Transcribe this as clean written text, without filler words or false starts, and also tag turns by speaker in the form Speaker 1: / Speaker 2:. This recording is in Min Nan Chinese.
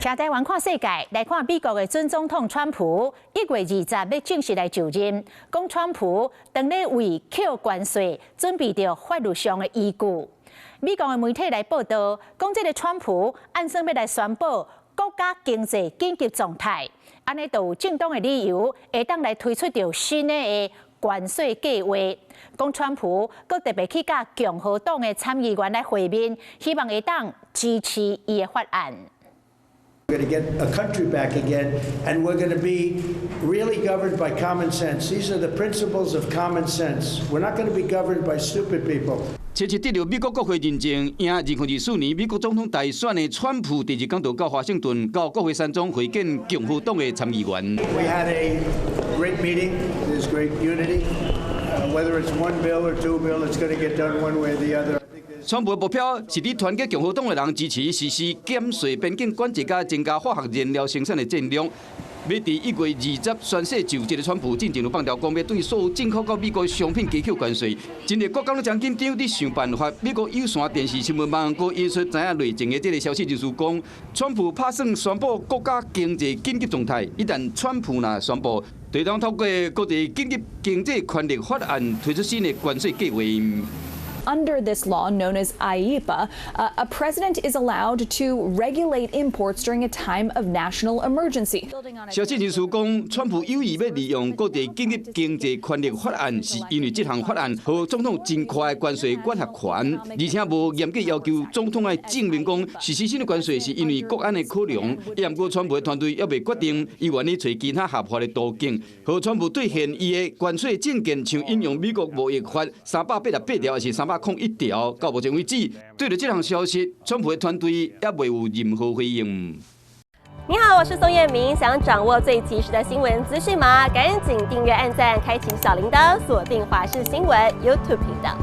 Speaker 1: 徛台灣看世界，來看美國的準總統川普，1月20欲正式來就任。講川普當咧為扣關稅準備著法律上的依據。美國的媒體來報道，講這个川普按算欲來宣布國家經濟緊急狀態，按呢就有正當的理由，會當來推出著新的關稅計劃。講川普閣特別去佮共和黨的參議員來會面，希望會當支持伊的法案。
Speaker 2: We're going to get a country back again, and we're going to be really governed by common sense. These are the principles of common sense. We're not going to be governed by stupid people.
Speaker 3: 七七得著美國國會認證，贏2024年美國總統大選的川普，第二工就到華盛頓，到國會山莊會見共和黨的參議員。
Speaker 2: We had a great meeting. There's great unity. Whether it's one bill or two bill, it's going to get done one way or the other.
Speaker 3: 川普的目標是佇團結共和黨的人支持實施減稅、邊境管制、佮增加化學燃料生產的戰略。欲佇1月20宣誓就職的川普，進前就放調講欲對所有進口到美國商品加扣關稅。真濟國家攏誠緊張，佇想辦法。美國有線電視新聞網閣引述知影內情的這个消息人士講，川普拍算宣布國家經濟緊急狀態。一旦川普若宣布，就會當透過國際緊急經濟權力法案推出新的關稅計劃。
Speaker 4: Under this law, known as IEEPA, a president is allowed to regulate imports during a time of national emergency.
Speaker 3: 消息人士講，川普有意欲利用國際緊急經濟權力法案，是因為這項法案予總統真寬的關稅管轄權，而且無嚴格要求總統愛證明講實施新的關稅是因為國安的考量。毋過川普的團隊猶未決定，伊願意揣其他合法的途徑，予川普兌現伊的關稅政見，像引用美國貿易法388條，抑是301條。到目前為止，對著這項消息，川普的團隊猶未有任何回應。
Speaker 5: 你好，我是宋燕明，想掌握最及時的新聞資訊嗎？趕緊訂閱、按讚、開啟小鈴鐺，鎖定華視新聞 YouTube 頻道。